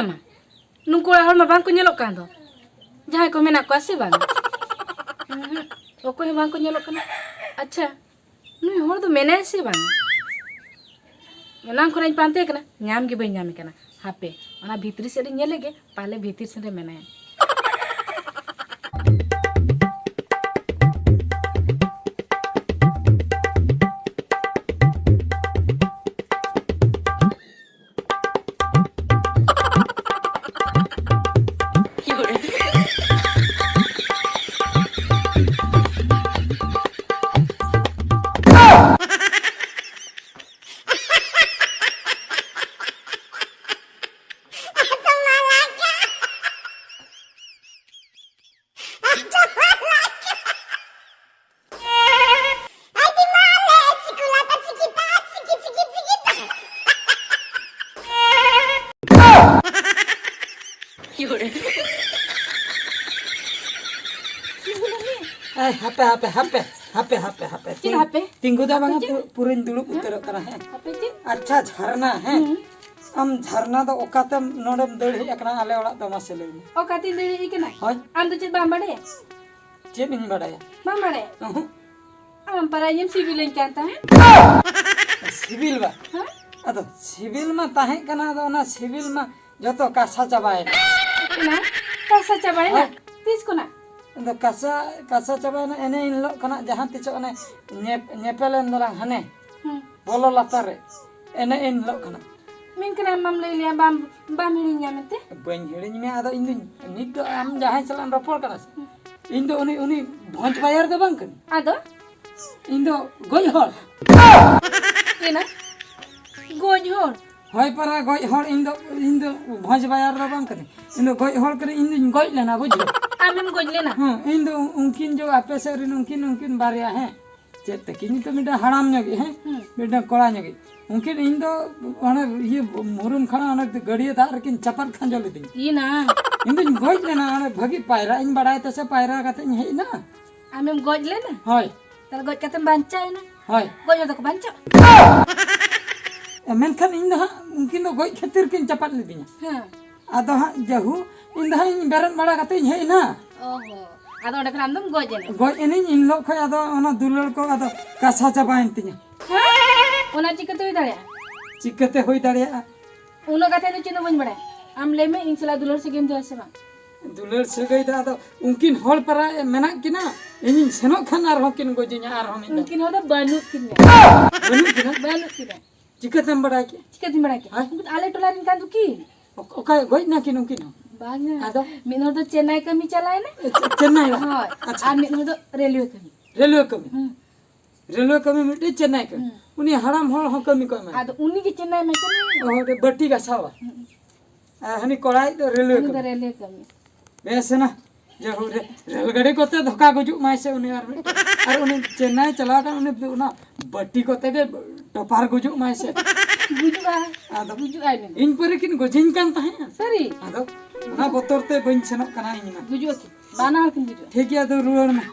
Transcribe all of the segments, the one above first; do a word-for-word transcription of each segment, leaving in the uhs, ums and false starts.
ᱢᱟ, ᱱᱩᱠᱩ ᱚᱲᱟᱜ ᱦᱚᱲ ᱢᱟ ᱵᱟᱝ ᱠᱚ ᱧᱮᱞᱚᱜ ᱠᱟᱱ ᱫᱚ᱾ ᱡᱟᱦᱟᱸᱭ ᱠᱚ ᱢᱮᱱᱟᱜ ᱠᱚᱣᱟ ᱥᱮ ᱵᱟᱝ? ᱩᱸᱦᱩᱸ, ᱚᱠᱚᱭ ᱦᱚᱸ ᱵᱟᱝ ᱠᱚ ᱧᱮᱞᱚᱜ ᱠᱟᱱᱟ᱾ ᱟᱪᱪᱷᱟ, ᱱᱩᱭ ᱦᱚᱲ ᱫᱚ ᱢᱮᱱᱟᱭᱟ ᱥᱮ ᱵᱟᱝ? ᱮᱱᱟᱝ ᱠᱷᱚᱱᱟᱜ ᱤᱧ ᱯᱟᱱᱛᱮ ᱠᱟᱱᱟ, ᱧᱟᱢ ᱜᱮ ᱵᱟᱹᱧ ᱧᱟᱢᱮ ᱠᱟᱱᱟ᱾ ᱦᱟᱯᱮ, ᱚᱱᱟ ᱵᱷᱤᱛᱨᱤ ᱥᱮᱫ ᱤᱧ ᱧᱮᱞ ᱞᱮᱜᱮ, ᱯᱟᱞᱮ ᱵᱷᱤᱛᱤᱨ ᱥᱮᱫ ᱨᱮ ᱢᱮᱱᱟᱭᱟ᱾ ᱮᱭ, ᱦᱟᱯᱮ, ᱦᱟᱯᱮ, ᱦᱟᱯᱮ, ᱦᱟᱯᱮ, ᱦᱟᱯᱮ, ᱦᱟᱯᱮ᱾ ᱪᱮᱫ ᱦᱟᱯᱮ? ᱛᱤᱸᱜᱩ ᱫᱚ ᱵᱟᱝᱟ, ᱪᱮᱫ? ᱯᱩ-, ᱯᱩᱨᱟᱹᱧ ᱫᱩᱲᱩᱵ ᱩᱛᱟᱹᱨᱚᱜ ᱠᱟᱱᱟ, ᱦᱮᱸ᱾ ᱦᱟᱯᱮ ᱪᱮᱫ? ᱟᱪᱪᱷᱟ, ᱡᱷᱟᱨᱱᱟ, ᱦᱮᱸ᱾ ᱦᱩᱸ᱾ ᱟᱢ ᱡᱷᱟᱨᱱᱟ ᱫᱚ ᱚᱠᱟᱛᱮᱢ ᱱᱚᱰᱮᱢ ᱫᱟᱹᱲ ᱦᱮᱡ ᱟᱠᱟᱱᱟ ᱟᱞᱮ ᱚᱲᱟᱜ ᱫᱚ, ᱢᱟᱥᱮ ᱞᱟᱹᱭ ᱢᱮ? ᱚᱠᱟᱛᱮᱧ ᱫᱟᱹᱲ ᱦᱮᱡ ᱟᱠᱟᱱᱟ? ᱦᱳᱭ᱾ ᱟᱢ ᱫᱚ ᱪᱮᱫ ᱵᱟᱢ ᱵᱟᱲᱟᱭᱟ? ᱪᱮᱫ ᱤᱧ ᱵᱟᱲᱟᱭᱟ? ᱵᱟᱢ ᱵᱟᱲᱟᱭᱟ? ᱚᱦᱚᱸ᱾ ᱟᱢ ᱯᱟᱨᱟ ᱤᱧᱮᱢ ᱥᱤᱵᱤᱞᱟᱹᱧ ᱠᱟᱱ ᱛᱟᱦᱮᱸᱫ᱾ ᱥᱤᱵᱤᱞ ᱵᱟ? ᱦᱮᱸ? ᱟᱫᱚ ᱥᱤᱵᱤᱞ ᱢᱟ ᱛᱟᱦᱮᱸ ᱠᱟᱱᱟ, ᱟᱫᱚ ᱚᱱᱟ ᱥᱤᱵᱤᱞ ᱢᱟ ᱡᱚᱛᱚ ᱠᱟᱥᱟ ᱪᱟᱵᱟᱭᱮᱱᱟ᱾ ᱚᱱᱟ ᱠᱟᱥᱟ ᱪᱟᱵᱟᱭᱮᱱᱟ? ᱦᱳᱭ᱾ ᱛᱤᱥ ᱠᱷᱚᱱᱟᱜ? ᱟᱫᱚ ᱠᱟᱥᱟ, ᱠᱟᱥᱟ ᱪᱟᱵᱟᱭᱮᱱᱟ ᱮᱱᱮ ᱤᱱ ᱦᱤᱞᱳᱜ ᱠᱷᱚᱱᱟᱜ, ᱡᱟᱦᱟᱸ ᱛᱤᱥᱚᱜ ᱚᱱᱮ ᱧᱮᱯ-, ᱧᱮᱯᱮᱞᱮᱱ ᱫᱚᱞᱟᱝ ᱦᱟᱱᱮ᱾ ᱦᱩᱸ᱾ ᱵᱚᱞᱚ ᱞᱟᱛᱟᱨ ᱨᱮ᱾ ᱮᱱᱮ ᱤᱱ ᱦᱤᱞᱳᱜ ᱠᱷᱚᱱᱟᱜ᱾ ᱢᱮᱱᱠᱷᱟᱱ ᱟᱢ ᱵᱟᱢ ᱞᱟᱹᱭ ᱞᱮᱭᱟ, ᱵᱟᱢ, ᱵᱟᱢ ᱦᱤᱲᱤᱧᱟ ᱢᱮᱱᱛᱮ? ᱵᱟᱹᱧ ᱦᱤᱲᱤᱧ ᱢᱮᱭᱟ, ᱟᱫᱚ ᱤᱧ ᱫᱚ ᱱᱤᱛ ᱫᱚ ᱟᱢ ᱡᱟᱦᱟᱸᱭ ᱥᱟᱞᱟᱜ ᱮᱢ ᱨᱚᱯᱚᱲ ᱠᱟᱱᱟ ᱥᱮ, ᱦᱩᱸ᱾ ᱤᱧ ᱫᱚ ᱩᱱᱤ, ᱩᱱᱤ ᱵᱷᱚᱸᱡᱽ ᱵᱟᱭᱟᱨ ᱫᱚ ᱵᱟᱝ ᱠᱟᱹᱱᱟᱹᱧ᱾ ᱟᱫᱚ? ᱤᱧ ᱫᱚ ᱜᱚᱡ ᱦᱚᱲ᱾ ᱪᱮᱫ ᱱᱟ? ᱜᱚᱡ ᱦᱚᱲ? ᱦᱳᱭ ᱯᱟᱨᱟ ᱜᱚᱡ ᱦᱚᱲ, ᱤᱧ ᱫᱚ, ᱤᱧ ᱫᱚ ᱵᱷᱚᱸᱡᱽ ᱵᱟᱭᱟᱨ ᱫᱚ ᱵᱟᱝ ᱠᱟᱹᱱᱟᱹᱧ᱾ ᱤᱧ ᱫᱚ ᱜᱚᱡ ᱦᱚᱲ ᱠᱟᱹᱱᱟᱹᱧ, ᱤᱧ ᱫᱚᱧ ᱜᱚᱡ ᱞᱮᱱᱟ, ᱵᱩᱡᱷᱟᱹᱣ? ᱟᱢᱮᱢ ᱜᱚᱡ ᱞᱮᱱᱟ? ᱦᱮᱸ, ᱤᱧ ᱫᱚ ᱩᱱᱠᱤᱱ ᱡᱚ ᱟᱯᱮ ᱥᱮᱫ ᱨᱮᱱ ᱩᱱᱠᱤᱱ, ᱩᱱᱠᱤᱱ ᱵᱟᱨᱭᱟ, ᱦᱮᱸ, ᱪᱮᱫ ᱛᱟᱹᱠᱤᱱ ᱧᱩᱛᱩᱢ, ᱢᱤᱫᱴᱟᱝ ᱦᱟᱲᱟᱢ ᱧᱚᱜᱤᱡ, ᱦᱮᱸ, ᱦᱩᱸ᱾ ᱢᱤᱫᱴᱟᱝ ᱠᱚᱲᱟ ᱧᱚᱜᱤᱡ, ᱩᱱᱠᱤᱱ ᱤᱧ ᱫᱚ ᱚᱱᱮ ᱤᱭᱟᱹ ᱢᱩᱨᱩᱢ ᱠᱷᱟᱲᱟ ᱚᱱᱮ ᱜᱟᱹᱰᱭᱟᱹ ᱫᱟᱜ ᱨᱮᱠᱤᱱ ᱪᱟᱯᱟᱫ ᱠᱷᱟᱸᱡᱚ ᱞᱤᱫᱤᱧ᱾ ᱤᱭᱟᱹ ᱱᱟ᱾ ᱤᱧ ᱫᱚᱧ ᱜᱚᱡ ᱞᱮᱱᱟ, ᱚᱱᱮ ᱵᱷᱟᱹᱜᱤ ᱯᱟᱭᱨᱟᱜ ᱤᱧ ᱵᱟᱲᱟᱭ ᱛᱮ ᱥᱮ ᱯᱟᱭᱨᱟ ᱠᱟᱛᱮ ᱤᱧ ᱦᱮᱡ ᱮᱱᱟ᱾ ᱟᱢᱮᱢ ᱜᱚᱡ ᱞᱮᱱᱟ? ᱦᱳᱭ᱾ ᱛᱟᱦᱞᱮ ᱜᱚᱡ ᱠᱟᱛᱮᱢ ᱵᱟᱧᱪᱟᱣ ᱮᱱᱟ? ᱦᱳᱭ᱾ ᱜᱚᱡ ᱦᱚᱲ ᱫᱚᱠᱚ ᱵᱟᱧᱪᱟᱜᱼᱟ? ᱮ, ᱢᱮᱱᱠᱷᱟᱱ ᱤᱧ ᱫᱚ ᱦᱟᱸᱜ ᱩᱱᱠᱤᱱ ᱫᱚ ᱜᱚᱡ ᱠᱷᱟᱹᱛᱤᱨ ᱠᱤᱱ ᱪᱟᱯᱟᱫ ᱞᱤᱫᱤᱧᱟ᱾ ᱦᱮᱸ᱾ ᱟᱫᱚ ᱦᱟᱸᱜ ᱡᱟᱹᱦᱩ, ᱤᱧ ᱫᱚ ᱦᱟᱸᱜ ᱤᱧ ᱵᱮᱨᱮᱫ ᱵᱟᱲᱟ ᱠᱟᱛᱮ ᱤᱧ ᱦᱮᱡ ᱮᱱᱟ᱾ ᱚ ᱦᱚᱸ᱾ ᱟᱫᱚ ᱚᱸᱰᱮ ᱠᱷᱚᱱ ᱟᱢ ᱫᱚᱢ ᱜᱚᱡ ᱮᱱᱟ? ᱜᱚᱡ ᱮᱱᱟᱹᱧ᱾ ᱤᱱ ᱦᱤᱞᱳᱜ ᱠᱷᱚᱱ ᱟᱫᱚ ᱚᱱᱟ ᱫᱩᱞᱟᱹᱲ ᱠᱚ ᱟᱫᱚ ᱠᱟᱥᱟ ᱪᱟᱵᱟᱭᱮᱱ ᱛᱤᱧᱟ᱾ ᱚᱱᱟ ᱪᱤᱠᱟᱹᱛᱮ ᱦᱩᱭ ᱫᱟᱲᱮᱭᱟᱜᱼᱟ? ᱪᱤᱠᱟᱹᱛᱮ ᱦᱩᱭ ᱫᱟᱲᱮᱭᱟᱜᱼᱟ? ᱩᱱᱟᱹᱜ ᱠᱟᱛᱷᱟ ᱫᱚ ᱪᱮᱫ ᱦᱚᱸ ᱵᱟᱹᱧ ᱵᱟᱲᱟᱭᱟ᱾ ᱟᱢ ᱞᱟᱹᱭ ᱢᱮ, ᱤᱧ ᱥᱟᱞᱟᱜ ᱫᱩᱞᱟᱹᱲ ᱥᱟᱹᱜᱟᱹᱭᱮᱢ ᱫᱚᱦᱚᱭᱟ ᱥᱮ ᱵᱟᱝ? ᱫᱩᱞᱟᱹᱲ ᱥᱟᱹᱜᱟᱹᱭ ᱫᱚ ᱟᱫᱚ ᱩᱱᱠᱤᱱ ᱦᱚᱲ ᱯᱟᱨᱟ ᱢᱮᱱᱟᱜ ᱠᱤᱱᱟ, ᱤᱧᱤᱧ ᱥᱮᱱᱚᱜ ᱠᱷᱟᱱ ᱟᱨᱦᱚᱸ ᱠᱤᱱ ᱜᱚᱡᱤᱧᱟ ᱟᱨᱦᱚᱸ ᱢᱤᱫ ᱫᱷᱟᱣ᱾ ᱩᱱᱠᱤᱱ ᱦᱚᱲ ᱫᱚ ᱵᱟᱹᱱᱩᱜ ᱠᱤᱱᱟ᱾ ᱵᱟᱹᱱᱩᱜ ᱠᱤᱱᱟ? ᱵᱟᱹᱱᱩᱜ ᱠᱤᱱᱟ᱾ ᱪᱤᱠᱟᱹᱛᱮᱢ ᱵᱟᱲᱟᱭ ᱠᱮᱫᱟ? ᱪᱤᱠᱟᱹᱛᱤᱧ ᱵᱟᱲᱟᱭ ᱠᱮᱫᱟ? ᱦᱮᱸ? ᱩᱱᱠᱤᱱ ᱟᱞᱮ ᱴᱚᱞᱟ ᱨᱮᱱ ᱠᱟᱱ ᱫᱚᱠᱤᱱ᱾ ᱚᱠ-, ᱚᱠᱟ ᱜᱚᱡ ᱱᱟᱠᱤᱱ ᱩᱱᱠᱤᱱ ᱦᱚᱸ? ᱵᱟᱝᱟ᱾ ᱟᱫᱚ? ᱢᱤᱫ ᱦᱚᱲ ᱫᱚ ᱪᱮᱱᱱᱟᱭ ᱠᱟᱹᱢᱤ ᱪᱟᱞᱟᱣ ᱮᱱᱟ᱾ ᱮ, ᱪᱮ-, ᱪᱮᱱᱱᱟᱭ ᱵᱟᱝ? ᱦᱳᱭ᱾ ᱟᱪᱪᱷᱟ᱾ ᱟᱨ ᱢᱤᱫ ᱦᱚᱲ ᱫᱚ ᱨᱮᱞᱣᱮ ᱠᱟᱹᱢᱤ᱾ ᱨᱮᱞᱣᱮ ᱠᱟᱹᱢᱤ? ᱦᱩᱸ᱾ ᱨᱮᱞᱣᱮ ᱠᱟᱹᱢᱤ ᱢᱤᱫᱴᱮᱡ ᱪᱮᱱᱱᱟᱭ ᱠᱟᱹᱢᱤ᱾ ᱦᱩᱸ᱾ ᱩᱱᱤ ᱦᱟᱲᱟᱢ ᱦᱚᱲ ᱦᱚᱸ ᱠᱟᱹᱢᱤ ᱠᱚ ᱮᱢᱟᱭ᱾ ᱟᱫᱚ ᱩᱱᱤ ᱜᱮ ᱪᱮᱱᱱᱟᱭ ᱢᱟ ᱪᱮᱱᱱᱟᱭ᱾ ᱚ, ᱚᱸᱰᱮ ᱵᱟᱹᱴᱤ ᱜᱟᱥᱟᱣᱟ᱾ ᱦᱩᱸ᱾ ᱟᱨ ᱦᱟᱹᱱᱤ ᱠᱚᱲᱟᱭᱤᱡ ᱫᱚ ᱨᱮᱞᱣᱮ ᱩᱱᱤ ᱫᱚ ᱠᱟᱹᱢᱤ᱾ ᱨᱮᱞᱣᱮ ᱠᱟᱹᱢᱤ᱾ ᱵᱮᱥ ᱮᱱᱟ᱾ ᱡᱟᱭᱦᱳᱠ ᱨᱮ, ᱨᱮᱞ ᱜᱟᱹᱰᱤ ᱠᱚᱛᱮ ᱫᱷᱚᱠᱟ ᱜᱩᱡᱩᱜ ᱢᱟᱭ ᱥᱮ ᱩᱱᱤ ᱟᱨ ᱢᱤᱫᱴᱮᱡ᱾ ᱟᱨ ᱩᱱᱤ ᱪᱮᱱᱱᱟᱭ ᱪᱟᱞᱟᱣ ᱠᱟᱱ ᱩᱱᱤ ᱫᱚ ᱚᱱᱟ ᱵᱟᱹᱴᱤ ᱠᱚᱛᱮ ᱜᱮ ᱴᱚᱯᱟᱨ ᱜᱩᱡᱩᱜ ᱢᱟᱭ ᱥᱮ᱾ ᱜᱩᱡᱩᱜᱼᱟ᱾ ᱟᱫᱚ ᱜᱩᱡᱩᱜᱼᱟᱭ ᱩᱱᱤ ᱫᱚ᱾ ᱤᱧ ᱯᱚᱨᱮ ᱠᱤᱱ ᱜᱚᱡᱤᱧ ᱠᱟᱱ ᱛᱟᱦᱮᱸᱫ᱾ ᱥᱟᱹᱨᱤ? ᱟᱫᱚ ᱚᱱᱟ ᱵᱚᱛᱚᱨ ᱛᱮ ᱵᱟᱹᱧ ᱥᱮᱱᱚᱜ ᱠᱟᱱᱟ ᱤᱧ ᱢᱟ᱾ ᱜᱩᱡᱩᱜᱼᱟ ᱠᱤᱱ? ᱵᱟᱱᱟ ᱦᱚᱲ ᱠᱤᱱ ᱜᱩᱡᱩᱜᱼᱟ᱾ ᱴᱷᱤᱠ ᱜᱮᱭᱟ, ᱟᱫᱚ ᱨᱩᱣᱟᱹᱲ ᱢᱮ᱾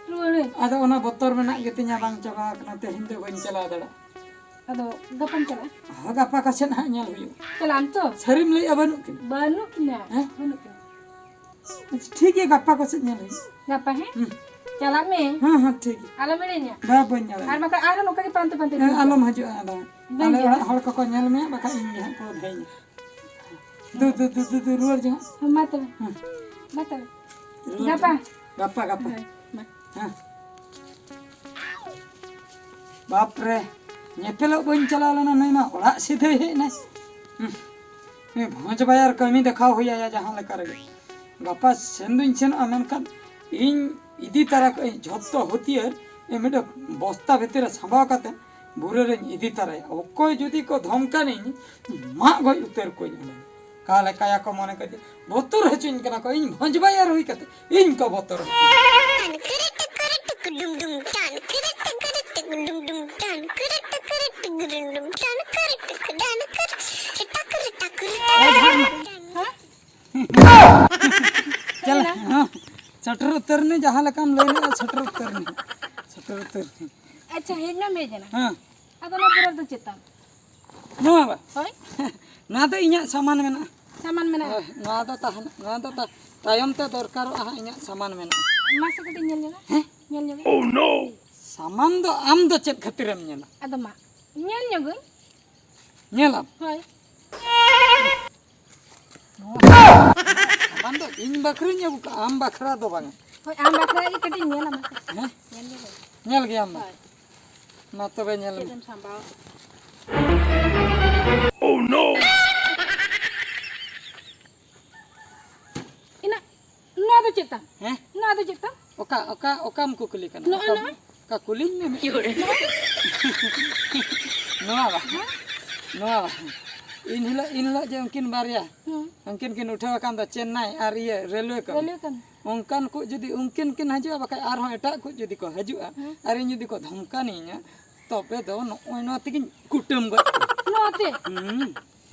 ᱨᱩᱣᱟᱹᱲᱟᱹᱧ᱾ ᱟᱫᱚ ᱚᱱᱟ ᱵᱚᱛᱚᱨ ᱢᱮᱱᱟᱜ ᱜᱮᱛᱤᱧᱟ, ᱵᱟᱝ ᱪᱟᱵᱟ ᱟᱠᱟᱱᱟ, ᱛᱮᱦᱮᱧ ᱫᱚ ᱵᱟᱹᱧ ᱪᱟᱞᱟᱣ ᱫᱟᱲᱮᱭᱟᱜᱼᱟ᱾ ᱟᱫᱚ ᱜᱟᱯᱟᱢ ᱪᱟᱞᱟᱜᱼᱟ? ᱦᱚᱸ, ᱜᱟᱯᱟ ᱠᱚ ᱥᱮᱫ ᱦᱟᱸᱜ ᱧᱮᱞ ᱦᱩᱭᱩᱜᱼᱟ᱾ ᱪᱟᱞᱟᱜ ᱟᱢ ᱛᱚ? ᱥᱟᱹᱨᱤᱢ ᱞᱟᱹᱭᱮᱜᱼᱟ, ᱵᱟᱹᱱᱩᱜ ᱠᱤᱱᱟ? ᱵᱟᱹᱱᱩᱜ ᱠᱤᱱᱟ᱾ ᱦᱮᱸ? ᱵᱟᱹᱱᱩᱜ ᱠᱤᱱᱟ᱾ ᱟᱪᱪᱷᱟ, ᱴᱷᱤᱠ ᱜᱮᱭᱟ, ᱜᱟᱯᱟ ᱠᱚ ᱥᱮᱫ ᱧᱮᱞ ᱦᱩᱭᱩᱜᱼᱟ᱾ ᱜᱟᱯᱟ, ᱦᱮᱸ? ᱦᱩᱸ᱾ ᱪᱟᱞᱟᱜ ᱢᱮ᱾ ᱦᱮᱸ, ᱦᱮᱸ, ᱴᱷᱤᱠ ᱜᱮᱭᱟ᱾ ᱟᱞᱚᱢ ᱮᱲᱮᱧᱟ᱾ ᱵᱟ, ᱵᱟᱹᱧ ᱮᱲᱮᱧᱟ᱾ ᱟᱨ ᱵᱟᱠᱷᱟᱱ ᱟᱨᱦᱚᱸ ᱱᱚᱝᱠᱟ ᱜᱮ ᱯᱟᱱᱛᱮ ᱯᱟᱱᱛᱮ ᱦᱮᱸ, ᱦᱤᱡᱩᱜᱼᱟ᱾ ᱟᱞᱚᱢ ᱦᱤᱡᱩᱜᱼᱟ ᱟᱫᱚ᱾ ᱵᱟᱹᱧ ᱟᱞᱮ ᱦᱤᱡᱩᱜᱼᱟ᱾ ᱚᱲᱟᱜ ᱦᱚᱲ ᱠᱚᱠᱚ ᱧᱮᱞ ᱢᱮᱭᱟ, ᱵᱟᱠᱷᱟᱡ ᱤᱧ ᱜᱮ ᱦᱟᱸᱜ ᱠᱚ ᱵᱷᱮᱡᱟᱧᱟ᱾ ᱫᱩ, ᱫᱩ, ᱫᱩ, ᱫᱩ, ᱫᱩ, ᱨᱩᱣᱟᱹᱲ ᱡᱚᱝ᱾ ᱦᱮᱸ, ᱢᱟ ᱛᱚᱵᱮ᱾ ᱦᱮᱸ᱾ ᱢᱟ ᱛᱚᱵᱮ᱾ ᱨᱩᱣᱟᱹᱲ ᱜᱟᱯᱟ᱾ ᱡᱚᱝ᱾ ᱜᱟᱯᱟ, ᱜᱟᱯᱟ᱾ ᱦᱳᱭ, ᱢᱟ᱾ ᱦᱮᱸ᱾ ᱵᱟᱯ ᱨᱮ, ᱧᱮᱯᱮᱞᱚᱜ ᱵᱟᱹᱧ ᱪᱟᱞᱟᱣ ᱞᱮᱱᱟ, ᱱᱩᱭ ᱢᱟ ᱚᱲᱟᱜ ᱥᱤᱫᱷᱟᱹᱭ ᱦᱮᱡ ᱮᱱᱟᱭ᱾ ᱦᱩᱸ᱾ ᱱᱩᱭ ᱵᱷᱚᱸᱡᱽ ᱵᱟᱭᱟᱨ ᱠᱟᱹᱢᱤ ᱫᱮᱠᱷᱟᱣ ᱦᱩᱭ ᱟᱭᱟ ᱡᱟᱦᱟᱸ ᱞᱮᱠᱟ ᱨᱮᱜᱮ᱾ ᱜᱟᱯᱟ ᱥᱮᱱ ᱫᱩᱧ ᱥᱮᱱᱚᱜᱼᱟ, ᱢᱮᱱᱠᱷᱟᱱ ᱤᱧ ᱤᱫᱤ ᱛᱟᱨᱟ ᱠᱟᱜ ᱟᱹᱧ ᱡᱷᱚᱛᱚ ᱦᱟᱹᱛᱭᱟᱹᱨ, ᱤᱧ ᱢᱤᱫᱴᱮᱱ ᱵᱚᱥᱛᱟ ᱵᱷᱤᱛᱤᱨ ᱨᱮ ᱥᱟᱸᱵᱟᱣ ᱠᱟᱛᱮ ᱵᱩᱨᱟᱹ ᱨᱮᱧ ᱤᱫᱤ ᱛᱟᱨᱟᱭᱟ᱾ ᱚᱠᱚᱭ ᱡᱩᱫᱤ ᱠᱚ ᱫᱷᱚᱢᱠᱟᱱᱤᱧ, ᱢᱟᱜ ᱜᱚᱡ ᱩᱛᱟᱹᱨ ᱠᱚᱣᱟᱧ ᱚᱸᱰᱮ᱾ ᱚᱠᱟ ᱞᱮᱠᱟᱭᱟᱠᱚ ᱢᱚᱱᱮ ᱠᱚ ᱡᱮ ᱵᱚᱛᱚᱨ ᱦᱚᱪᱚᱧ ᱠᱟᱱᱟ ᱠᱚ, ᱤᱧ ᱵᱷᱚᱸᱡᱽ ᱵᱟᱭᱟᱨ ᱦᱩᱭ ᱠᱟᱛᱮ ᱤᱧ ᱠᱚ ᱵᱚᱛᱚᱨ ᱦᱚᱪᱚᱧ᱾ ᱪᱟᱞᱟᱜ, ᱦᱮᱸ? ᱥᱮᱴᱮᱨ ᱩᱛᱟᱹᱨ ᱱᱮ, ᱡᱟᱦᱟᱸ ᱞᱮᱠᱟᱢ ᱞᱟᱹᱭ ᱞᱮᱫᱼᱟ, ᱥᱮᱴᱮᱨ ᱩᱛᱟᱹᱨ ᱱᱮ, ᱥᱮᱴᱮᱨ ᱩᱛᱟᱹᱨ ᱱᱮ᱾ ᱟᱪᱪᱷᱟ, ᱦᱮᱡ ᱢᱟᱢ ᱦᱮᱡ ᱮᱱᱟ᱾ ᱦᱮᱸ᱾ ᱟᱫᱚ ᱚᱱᱟ ᱵᱚᱨᱚᱯ ᱫᱚ ᱪᱮᱫ ᱛᱟᱢ? ᱱᱚᱣᱟ ᱵᱟ? ᱦᱳᱭ᱾ ᱱᱚᱣᱟ ᱫᱚ ᱤᱧᱟᱹᱜ ᱥᱟᱢᱟᱱ ᱢᱮᱱᱟᱜᱼᱟ᱾ ᱥᱟᱢᱟᱱ ᱢᱮᱱᱟᱜᱼᱟ᱾ ᱦᱳᱭ, ᱱᱚᱣᱟ ᱫᱚ ᱛᱟᱦᱮᱱ, ᱱᱚᱣᱟ ᱫᱚ ᱛᱟ-, ᱛᱟᱭᱚᱢ ᱛᱮ ᱫᱚᱨᱠᱟᱨᱚᱜᱼᱟ ᱦᱟᱸᱜ ᱤᱧᱟᱹᱜ ᱥᱟᱢᱟᱱ ᱢᱮᱱᱟᱜᱼᱟ᱾ ᱢᱟᱥᱮ ᱠᱟᱹᱴᱤᱡ ᱧᱮᱞ ᱧᱚᱜᱟ᱾ ᱦᱮᱸ? ᱧᱮᱞ ᱧᱚᱜᱟ᱾ ᱥᱟᱢᱟᱱ ᱫᱚ ᱟᱢ ᱫᱚ ᱪᱮᱫ ᱠᱷᱟᱹᱛᱤᱨᱮᱢ ᱧᱮᱞᱟ? ᱟᱫᱚ ᱢᱟ, ᱧᱮᱞ ᱧᱚᱜᱟᱹᱧ᱾ ᱧᱮᱞᱟᱢ? ᱦᱳᱭ᱾ ᱱᱚᱣᱟ ᱥᱟᱢᱟᱱ ᱫᱚ ᱤᱧ ᱵᱟᱠᱷᱨᱟᱧ ᱟᱹᱜᱩ ᱠᱟᱜᱼᱟ, ᱟᱢ ᱵᱟᱠᱷᱨᱟ ᱫᱚ ᱵᱟᱝᱟ᱾ ᱦᱳᱭ, ᱟᱢ ᱵᱟᱠᱷᱨᱟ ᱜᱮ ᱠᱟᱹᱴᱤᱡ ᱧᱮᱞᱟ ᱢᱟᱥᱮ᱾ ᱦᱮᱸ? ᱧᱮᱞ ᱧᱚᱜᱟᱹᱧ᱾ ᱧᱮᱞ ᱜᱮᱭᱟᱢ ᱢᱟ᱾ ᱦᱳᱭ᱾ ᱢᱟ ᱛᱚᱵᱮ ᱧᱮᱞ ᱪᱮᱫ ᱢᱮ᱾ ᱮᱢ ᱥᱟᱢᱵᱟᱣ? ᱤᱱᱟᱹ, ᱱᱚᱣᱟ ᱫᱚ ᱪᱮᱫ ᱛᱟᱢ? ᱦᱮᱸ? ᱱᱚᱣᱟ ᱫᱚ ᱪᱮᱫ ᱛᱟᱢ? ᱚᱠᱟ, ᱚᱠᱟ, ᱚᱠᱟᱢ ᱠᱩᱠᱞᱤ ᱠᱟᱱᱟ? ᱱᱚᱜᱼᱚᱭ ᱚᱠᱟᱢ, ᱱᱚᱣᱟ᱾ ᱚᱠᱟ ᱠᱩᱞᱤᱧ ᱢᱮ ᱢᱤᱫᱴᱮᱱ᱾ ᱱᱚᱣᱟ ᱵᱟ? ᱦᱮᱸ? ᱱᱚᱣᱟ ᱵᱟ? ᱤᱱ ᱦᱤᱞᱳᱜ, ᱤᱱ ᱦᱤᱞᱳᱜ ᱡᱮ ᱩᱱᱠᱤᱱ ᱵᱟᱨᱭᱟ, ᱦᱮᱸ᱾ ᱩᱱᱠᱤᱱ ᱠᱤᱱ ᱩᱴᱷᱟᱹᱣ ᱟᱠᱟᱱ ᱫᱚ ᱪᱮᱱᱱᱟᱭ ᱟᱨ ᱤᱭᱟᱹ ᱨᱮᱞᱣᱮ ᱠᱟᱹᱢᱤ᱾ ᱨᱮᱞᱣᱮ ᱠᱟᱹᱢᱤ᱾ ᱚᱱᱠᱟᱱ ᱠᱚ ᱡᱩᱫᱤ ᱩᱱᱠᱤᱱ ᱠᱤᱱ ᱦᱤᱡᱩᱜᱼᱟ, ᱵᱟᱠᱷᱟᱡ ᱟᱨᱦᱚᱸ ᱮᱴᱟᱜ ᱠᱚ ᱡᱩᱫᱤ ᱠᱚ ᱦᱤᱡᱩᱜᱼᱟ, ᱦᱮᱸ᱾ ᱟᱨ ᱤᱧ ᱡᱩᱫᱤ ᱠᱚ ᱫᱷᱚᱢᱠᱟᱱᱤᱧᱟ, ᱛᱚᱵᱮ ᱫᱚ ᱱᱚᱜᱼᱚᱭ ᱱᱚᱣᱟ ᱛᱮᱜᱤᱧ ᱠᱩᱴᱟᱹᱢ ᱜᱚᱡ ᱠᱚᱣᱟ᱾ ᱱᱚᱣᱟ ᱛᱮ? ᱦᱩᱸ᱾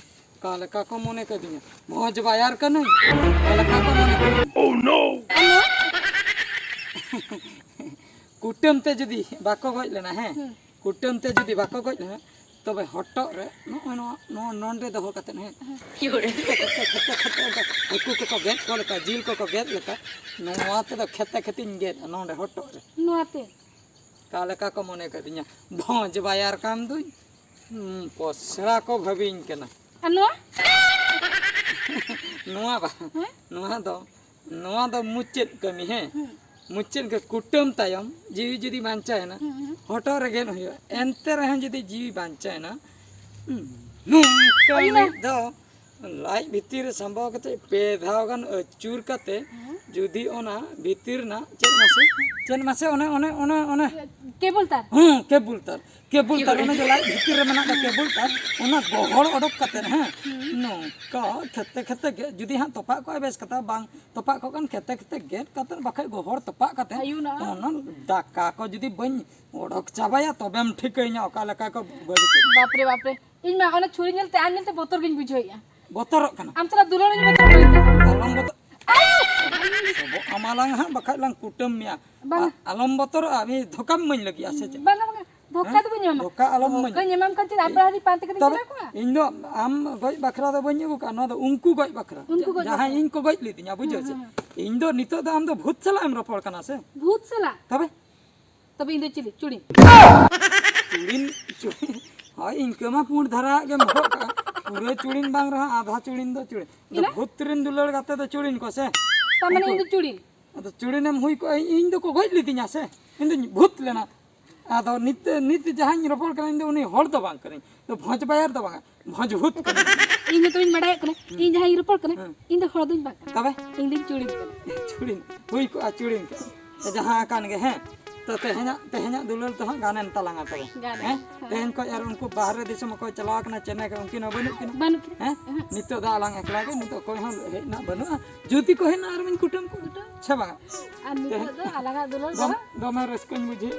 ᱚᱠᱟ ᱞᱮᱠᱟ ᱠᱚ ᱢᱚᱱᱮ ᱠᱟᱹᱫᱤᱧᱟ, ᱢᱚᱡᱽ ᱵᱟᱭᱟᱨ ᱠᱟᱹᱱᱟᱹᱧ, ᱚᱠᱟ ᱞᱮᱠᱟ ᱠᱚ ᱢᱚᱱᱮ ᱠᱟᱹᱫᱤᱧᱟ᱾ ᱟᱨ ᱱᱚᱣᱟ? ᱠᱩᱴᱟᱹᱢ ᱛᱮ ᱡᱩᱫᱤ ᱵᱟᱠᱚ ᱜᱚᱡ ᱞᱮᱱᱟ, ᱦᱮᱸ, ᱦᱩᱸ᱾ ᱠᱩᱴᱟᱹᱢ ᱛᱮ ᱡᱩᱫᱤ ᱵᱟᱠᱚ ᱜᱚᱡ ᱞᱮᱱᱟ, ᱛᱚᱵᱮ ᱦᱚᱴᱚᱜ ᱨᱮ ᱱᱚᱜᱼᱚᱭ ᱱᱚᱣᱟ, ᱱᱚᱣᱟ ᱱᱚᱸᱰᱮ ᱫᱚᱦᱚ ᱠᱟᱛᱮᱫ, ᱦᱮᱸ, ᱦᱮᱸ᱾ ᱠᱷᱮᱛᱮ, ᱠᱷᱮᱛᱮ, ᱠᱷᱮᱛᱮ, ᱠᱷᱮᱛᱮ, ᱦᱟᱹᱠᱩ ᱠᱚᱠᱚ ᱜᱮᱫ ᱠᱚ ᱞᱮᱠᱟ, ᱡᱤᱞ ᱠᱚᱠᱚ ᱜᱮᱫ ᱞᱮᱠᱟ, ᱱᱚᱣᱟ ᱛᱮᱫᱚ ᱠᱷᱮᱛᱮ ᱠᱷᱮᱛᱮᱧ ᱜᱮᱫᱟ ᱱᱚᱸᱰᱮ ᱦᱚᱴᱚᱜ ᱨᱮ᱾ ᱱᱚᱣᱟ ᱛᱮ? ᱚᱠᱟ ᱞᱮᱠᱟ ᱠᱚ ᱢᱚᱱᱮ ᱠᱟᱹᱫᱤᱧᱟ, ᱵᱷᱚᱸᱡᱽ ᱵᱟᱭᱟᱨ ᱠᱟᱱ ᱫᱩᱧ, ᱦᱩᱸ, ᱯᱚᱥᱲᱟ ᱠᱚ ᱵᱷᱟᱹᱵᱤᱧ ᱠᱟᱱᱟ᱾ ᱟᱨ ᱱᱚᱣᱟ? ᱱᱚᱣᱟ ᱵᱟ, ᱦᱮᱸ? ᱱᱚᱣᱟ ᱫᱚ, ᱱᱚᱣᱟ ᱫᱚ ᱢᱩᱪᱟᱹᱫ ᱠᱟᱹᱢᱤ, ᱦᱮᱸ? ᱦᱩᱸ᱾ ᱢᱩᱪᱟᱹᱫ ᱜᱮ ᱠᱩᱴᱟᱹᱢ ᱛᱟᱭᱚᱢ ᱡᱤᱣᱤ ᱡᱩᱫᱤ ᱵᱟᱧᱪᱟᱣ ᱮᱱᱟ, ᱦᱩᱸ, ᱦᱩᱸ᱾ ᱦᱚᱴᱚᱜ ᱨᱮ ᱜᱮᱫ ᱦᱩᱭᱩᱜᱼᱟ᱾ ᱮᱱᱛᱮ ᱨᱮᱦᱚᱸ ᱡᱩᱫᱤ ᱡᱤᱣᱤ ᱵᱟᱧᱪᱟᱣ ᱮᱱᱟ, ᱦᱩᱸ, ᱱᱚᱝᱠᱟ ᱟᱭᱩ ᱢᱟ᱾ ᱢᱤᱫ ᱫᱷᱟᱣ ᱞᱟᱡ ᱵᱷᱤᱛᱤᱨ ᱨᱮ ᱥᱟᱢᱵᱟᱣ ᱠᱟᱛᱮ ᱯᱮ ᱫᱷᱟᱣ ᱜᱟᱱ ᱟᱹᱪᱩᱨ ᱠᱟᱛᱮ ᱦᱮᱸ᱾ ᱡᱩᱫᱤ ᱚᱱᱟ ᱵᱷᱤᱛᱤᱨ ᱨᱮᱱᱟᱜ ᱪᱮᱫ ᱢᱟᱥᱮ, ᱪᱮᱫ ᱢᱟᱥᱮ ᱚᱱᱮ, ᱚᱱᱮ, ᱚᱱᱮ, ᱚᱱᱮ ᱠᱮᱵᱚᱞ ᱛᱟᱨ᱾ ᱦᱮᱸ, ᱠᱮᱵᱚᱞ ᱛᱟᱨ᱾ ᱠᱮᱵᱚᱞ ᱛᱟᱨ, ᱚᱱᱮ ᱡᱮ ᱞᱟᱡ ᱵᱷᱤᱛᱤᱨ ᱨᱮ ᱢᱮᱱᱟᱜ ᱫᱚ ᱠᱮᱵᱚᱞ ᱛᱟᱨ, ᱚᱱᱟ ᱜᱚᱦᱚᱲ ᱚᱰᱚᱠ ᱠᱟᱛᱮ, ᱦᱮᱸ, ᱦᱩᱸ᱾ ᱱᱚᱝᱠᱟ ᱠᱷᱮᱛᱮ ᱠᱷᱮᱛᱮ ᱜᱮ ᱡᱩᱫᱤ ᱦᱟᱸᱜ ᱛᱚᱯᱟᱜ ᱠᱚᱜᱼᱟ ᱵᱮᱥ ᱠᱟᱛᱷᱟ, ᱵᱟᱝ ᱛᱚᱯᱟᱜ ᱠᱚᱜ ᱠᱷᱟᱱ ᱠᱷᱮᱛᱮ ᱠᱷᱮᱛᱮ ᱜᱮᱫ ᱠᱟᱛᱮ ᱵᱟᱠᱷᱟᱡ ᱜᱚᱦᱚᱲ ᱛᱚᱯᱟᱜ ᱠᱟᱛᱮ ᱟᱭᱩ ᱱᱟ᱾ ᱚᱱᱟ ᱫᱟᱠᱟ ᱠᱚ ᱡᱩᱫᱤ ᱵᱟᱹᱧ ᱚᱰᱚᱠ ᱪᱟᱵᱟᱭᱟ ᱛᱚᱵᱮᱢ ᱴᱷᱤᱠᱟᱹᱧᱟ ᱚᱠᱟ ᱞᱮᱠᱟ ᱠᱚ ᱵᱟᱹᱲᱤᱡ᱾ ᱵᱟᱯᱨᱮ, ᱵᱟᱯᱨᱮ, ᱤᱧ ᱢᱟ ᱚᱱᱟ ᱪᱷᱩᱨᱤ ᱧᱮᱞᱛᱮ ᱟᱢ ᱧᱮᱞᱛᱮ ᱵᱚᱛᱚᱨ ᱜᱤᱧ ᱵᱩᱡᱷᱟᱹᱣᱮᱫᱼᱟ᱾ ᱵᱚᱛᱚᱨᱚᱜ ᱠᱟᱱᱟ? ᱟᱢ ᱥᱟᱞᱟᱜ ᱫᱩᱞᱟᱹᱲ ᱤᱧ ᱵᱚᱛᱚᱨ ᱠᱟᱱᱟ᱾ ᱟᱞᱚᱢ ᱵᱚᱛᱚᱨ᱾ ᱟᱭᱩ! ᱥᱚᱵᱚᱜ ᱟᱢᱟᱞᱟᱝ ᱦᱟᱸᱜ, ᱵᱟᱠᱷᱟᱡ ᱞᱟᱝ ᱠᱩᱴᱟᱹᱢ ᱢᱮᱭᱟ᱾ ᱵᱟᱝ᱾ ᱟ-, ᱟᱞᱚᱢ ᱵᱚᱛᱚᱨᱚᱜᱼᱟ, ᱟᱢ ᱫᱷᱚᱠᱟᱢ ᱤᱢᱟᱹᱧ ᱞᱟᱹᱜᱤᱫ ᱟ ᱥᱮ ᱪᱮᱫ? ᱵᱟᱝᱟ, ᱵᱟᱝᱟ᱾ ᱫᱷᱳᱠᱟ ᱫᱚ ᱵᱟᱹᱧ ᱮᱢᱟᱢᱟ᱾ ᱫᱷᱳᱠᱟ ᱟᱞᱚᱢ ᱤᱢᱟᱹᱧᱟ᱾ ᱫᱷᱳᱠᱟᱧ ᱮᱢᱟᱢ ᱠᱷᱟᱱ ᱪᱮᱫ ᱟᱯᱲᱟ ᱦᱟᱹᱨᱤ ᱯᱟᱱᱛᱮ ᱠᱟᱛᱮᱧ ᱛᱚᱵᱮ ᱪᱟᱞᱟᱣ ᱠᱚᱜᱼᱟ? ᱤᱧ ᱫᱚ ᱟᱢ ᱜᱚᱡ ᱵᱟᱠᱷᱨᱟ ᱫᱚ ᱵᱟᱹᱧ ᱟᱹᱜᱩ ᱠᱟᱜᱼᱟ, ᱱᱚᱣᱟ ᱫᱚ ᱩᱱᱠᱩ ᱜᱚᱡ ᱵᱟᱠᱷᱨᱟ᱾ ᱩᱱᱠᱩ ᱜᱚᱡ ᱡᱟᱦᱟᱸᱭ ᱵᱟᱠᱷᱨᱟ᱾ ᱤᱧ ᱠᱚ ᱜᱚᱡ ᱞᱤᱫᱤᱧᱟ, ᱵᱩᱡᱷᱟᱹᱣ ᱦᱮᱸ, ᱪᱮ? ᱦᱮᱸ, ᱦᱮᱸ᱾ ᱤᱧ ᱫᱚ ᱱᱤᱛᱚᱜ ᱫᱚ ᱟᱢ ᱫᱚ ᱵᱷᱩᱛ ᱥᱟᱞᱟᱜ ᱮᱢ ᱨᱚᱯᱚᱲ ᱠᱟᱱᱟ ᱥᱮ? ᱵᱷᱩᱛ ᱥᱟᱞᱟᱜ? ᱛᱚᱵᱮ? ᱛᱚᱵᱮ ᱤᱧ ᱫᱚ ᱪᱤᱞᱤ? ᱪᱩᱲᱤᱱ᱾ ᱪᱩᱲᱤᱱ, ᱪᱩᱲᱤᱱ᱾ ᱦᱳᱭ, ᱤᱱᱠᱟᱹ ᱢᱟ ᱯᱩᱸᱰ ᱫᱷᱟᱨᱟ ᱜᱮᱢ ᱵᱚᱦᱚᱜ ᱠᱟᱜᱼᱟ᱾ ᱯᱩᱨᱟᱹ ᱪᱩᱲᱤᱱ ᱵᱟᱝ ᱨᱮᱦᱚᱸ ᱟᱫᱷᱟ ᱪᱩᱲᱤᱱ ᱫᱚ ᱪᱩᱲᱤᱱ᱾ ᱟᱫᱚ ᱤᱱᱟᱹ? ᱵᱷᱩᱛ ᱨᱮᱱ ᱫᱩᱞᱟᱹᱲ ᱜᱟᱛᱮ ᱫᱚ ᱪᱩᱲᱤᱱ ᱠᱚ ᱥᱮ? ᱛᱟᱨ ᱢᱟᱱᱮ ᱩᱱᱠᱩ ᱤᱧ ᱫᱚ ᱪᱩᱲᱤᱱ? ᱟᱫᱚ ᱪᱩᱲᱤᱱᱮᱢ ᱦᱩᱭ ᱠᱚᱜᱼᱟ, ᱤᱧ, ᱤᱧ ᱫᱚᱠᱚ ᱜᱚᱡ ᱞᱤᱫᱤᱧᱟ ᱥᱮ? ᱤᱧ ᱫᱚᱧ ᱵᱷᱩᱛ ᱞᱮᱱᱟ᱾ ᱟᱫᱚ ᱱᱤᱛ, ᱱᱤᱛ ᱡᱟᱦᱟᱸᱧ ᱨᱚᱯᱚᱲ ᱠᱟᱱᱟ, ᱤᱧ ᱫᱚ ᱩᱱᱤ ᱦᱚᱲ ᱫᱚ ᱵᱟᱝ ᱠᱟᱹᱱᱟᱹᱧ᱾ ᱫᱚ ᱵᱷᱚᱸᱡᱽ ᱵᱟᱭᱟᱨ ᱫᱚ ᱵᱟᱝᱟ, ᱵᱷᱚᱸᱡᱽ ᱵᱷᱩᱛ ᱠᱟᱹᱱᱟᱹᱧ᱾ ᱤᱧ ᱫᱚ ᱛᱚᱵᱮᱧ ᱵᱟᱰᱟᱭᱚᱜ ᱠᱟᱱᱟ, ᱦᱮᱸ᱾ ᱤᱧ ᱡᱟᱦᱟᱸᱭ ᱨᱚᱯᱚᱲ ᱠᱟᱱᱟ, ᱦᱮᱸ᱾ ᱤᱧ ᱫᱚ ᱦᱚᱲ ᱫᱚᱧ ᱵᱟᱝ ᱠᱟᱱᱟ᱾ ᱛᱚᱵᱮ? ᱤᱧ ᱫᱚᱧ ᱪᱩᱲᱤᱱ ᱠᱟᱱᱟ᱾ ᱪᱩᱲᱤᱱ, ᱦᱩᱭ ᱠᱚᱜᱼᱟ ᱪᱩᱲᱤᱱ ᱠᱚᱜᱼᱟ᱾ ᱡᱟᱦᱟᱸ ᱟᱠᱟᱱ ᱜᱮ, ᱦᱮᱸ᱾ ᱛᱚ ᱛᱮᱦᱮᱧᱟᱜ, ᱛᱮᱦᱮᱧᱟᱜ ᱫᱩᱞᱟᱹᱲ ᱫᱚ ᱦᱟᱸᱜ ᱜᱟᱱᱮᱱ ᱛᱟᱞᱟᱝᱟ ᱛᱚᱵᱮ᱾ ᱜᱟᱱᱮᱱ, ᱦᱮᱸ? ᱦᱮᱸ᱾ ᱛᱮᱦᱮᱧ ᱠᱷᱚᱡ ᱟᱨ ᱩᱱᱠᱩ ᱵᱟᱦᱨᱮ ᱫᱤᱥᱚᱢ ᱚᱠᱚᱭ ᱪᱟᱞᱟᱣ ᱠᱟᱱᱟ ᱪᱮᱱᱱᱟᱭ ᱠᱷᱚᱡ, ᱩᱱᱠᱤᱱ ᱦᱚᱸ ᱵᱟᱹᱱᱩᱜ ᱠᱤᱱᱟ? ᱵᱟᱹᱱᱩᱜ ᱠᱤᱱᱟ᱾ ᱦᱮᱸ? ᱦᱮᱸ᱾ ᱱᱤᱛᱚᱜ ᱫᱚ ᱟᱞᱟᱝ ᱮᱠᱞᱟ ᱜᱮ, ᱱᱤᱛᱚᱜ ᱚᱠᱚᱭ ᱦᱚᱸ ᱦᱮᱡ ᱨᱮᱱᱟᱜ ᱵᱟᱹᱱᱩᱜᱼᱟ᱾ ᱡᱩᱫᱤ ᱠᱚ ᱦᱮᱡ ᱮᱱᱟ ᱟᱨ ᱵᱤᱱ ᱠᱩᱴᱟᱹᱢ ᱠᱚᱣᱟ᱾ ᱠᱩᱴᱟᱹᱢ᱾ ᱥᱮ ᱵᱟᱝᱟ? ᱟᱨ ᱱᱤᱛᱚᱜ ᱛᱮᱦᱮᱧ ᱫᱚ ᱟᱞᱟᱝᱟᱜ ᱫᱩᱞᱟᱹᱲ ᱫᱚ ᱫᱚᱢ-, ᱫᱚᱢᱮ ᱨᱟᱹᱥᱠᱟᱹᱧ ᱵᱩᱡᱷᱟᱹᱣ᱾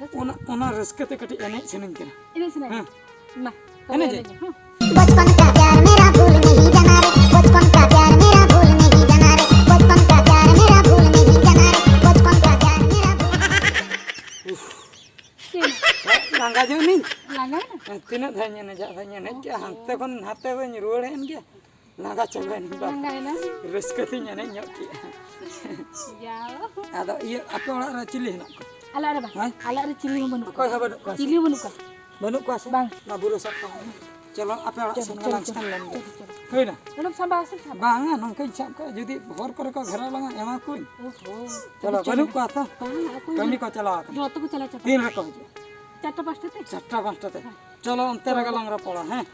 ᱨᱟᱹᱥᱠᱟᱹ᱾ ᱚᱱᱟ, ᱚᱱᱟ ᱨᱟᱹᱥᱠᱟᱹ ᱛᱮ ᱠᱟᱹᱴᱤᱡ ᱮᱱᱮᱡ ᱥᱟᱱᱟᱧ ᱠᱟᱱᱟ᱾ ᱮᱱᱮᱡ ᱥᱟᱱᱟᱧ ᱦᱮᱸ᱾ ᱠᱟᱱᱟ᱾ ᱢᱟ, ᱛᱚᱵᱮ ᱮᱱᱮᱡ ᱮᱱᱮᱡ ᱟᱹᱧ᱾ ᱢᱮ, ᱦᱮᱸ᱾ बचपन का प्यार मेरा भूल नहीं जाना रे, बचपन का प्यार मेरा भूल नहीं जाना रे, बचपन का प्यार मेरा भूल नहीं जाना रे, बचपन का प्यार मेरा भूल नहीं जाना रे। ᱪᱮᱫ? ᱞᱟᱸᱜᱟ ᱧᱚᱜ ᱱᱤᱧ᱾ ᱞᱟᱸᱜᱟᱭᱮᱱᱟ? ᱛᱤᱱᱟᱹᱜ ᱫᱷᱟᱣ ᱤᱧ ᱮᱱᱮᱡᱟ, ᱟᱫᱚᱧ ᱮᱱᱮᱡ ᱠᱮᱜᱼᱟ, ᱦᱟᱱᱛᱮ ᱠᱷᱚᱱ ᱱᱟᱛᱮ ᱫᱚᱧ ᱨᱩᱣᱟᱹᱲ ᱦᱮᱡ ᱮᱱ ᱜᱮ, ᱞᱟᱸᱜᱟ ᱪᱟᱵᱟᱭᱮᱱᱟᱹᱧ ᱵᱟᱝ᱾ ᱞᱟᱸᱜᱟᱭᱮᱱᱟ? ᱨᱟᱹᱥᱠᱟᱹ ᱛᱤᱧ ᱮᱱᱮᱡ ᱧᱚᱜ ᱠᱮᱜᱼᱟ᱾ ᱡᱟᱣ᱾ ᱟᱫᱚ ᱤᱭᱟᱹ, ᱟᱯᱮ ᱚᱲᱟᱜ ᱨᱮ ᱪᱤᱞᱤ ᱦᱮᱱᱟᱜ ᱠᱚᱣᱟ? ᱟᱞᱮ ᱚᱲᱟᱜ ᱨᱮ ᱵᱟᱝ᱾ ᱦᱮᱸ? ᱟᱞᱮ ᱚᱲᱟᱜ ᱨᱮ ᱪᱤᱞᱤ ᱦᱚᱸ ᱵᱟᱹᱱᱩᱜ ᱚᱠᱚᱭ ᱦᱚᱸ ᱠᱚᱣᱟ᱾ ᱵᱟᱹᱱᱩᱜ ᱠᱚᱣᱟ ᱥᱮ? ᱪᱤᱞᱤ ᱦᱚᱸ ᱵᱟᱹᱱᱩᱜ ᱠᱚᱣᱟ᱾ ᱵᱟᱹᱱᱩᱜ ᱠᱚᱣᱟ ᱥᱮ? ᱵᱟᱝ᱾ ᱱᱚᱣᱟ ᱵᱩᱨᱩ ᱥᱟᱵ ᱠᱟᱜ ᱢᱮ᱾ ᱪᱚᱞᱚ, ᱟᱯᱮ ᱚᱲᱟᱜ ᱪᱚᱞᱚ, ᱥᱮᱱ ᱪᱚᱞᱚ, ᱜᱮᱞᱟᱝ ᱪᱚᱞᱚ, ᱥᱮᱱ ᱞᱮᱱ ᱜᱮ᱾ ᱪᱚᱞᱚ, ᱪᱚᱞᱚ᱾ ᱦᱩᱭᱱᱟ? ᱱᱚᱰᱮᱢ ᱥᱟᱵᱟ ᱥᱮ ᱥᱟᱵᱟ? ᱵᱟᱝᱟ, ᱱᱚᱝᱠᱟᱧ ᱥᱟᱵ ᱠᱟᱜᱼᱟ, ᱡᱩᱫᱤ ᱦᱚᱨ ᱠᱚᱨᱮ ᱠᱚ ᱜᱷᱮᱨᱟᱣ ᱞᱟᱝᱟ, ᱮᱢᱟ ᱠᱚᱣᱟᱹᱧ᱾ ᱳᱦᱳ᱾ ᱪᱚᱞᱚ, ᱪᱚᱞᱚ᱾ ᱵᱟᱹᱱᱩᱜ ᱠᱚᱣᱟ ᱛᱚ? ᱵᱟᱝᱟ, ᱚᱠᱚᱭ ᱠᱟᱹᱢᱤ ᱦᱚᱸ ᱠᱚ ᱪᱟᱞᱟᱣ ᱟᱠᱟᱱᱟ᱾ ᱡᱚᱛᱚ ᱠᱚ ᱪᱟᱞᱟᱣ ᱪᱟᱵᱟ᱾ ᱛᱤᱱ ᱨᱮᱠᱚ ᱦᱤᱡᱩᱜᱼᱟ? ᱪᱟᱨᱴᱟ ᱯᱟᱸᱪᱴᱟ ᱛᱮ᱾ ᱪᱟᱨᱴᱟ ᱯᱟᱸᱪᱴᱟ ᱛᱮ᱾ ᱦᱮᱸ᱾ ᱪᱚᱞᱚ, ᱚᱱᱛᱮ ᱨᱮᱜᱮ ᱞᱟᱝ ᱨᱚᱯᱚᱲᱟ, ᱦᱮᱸ?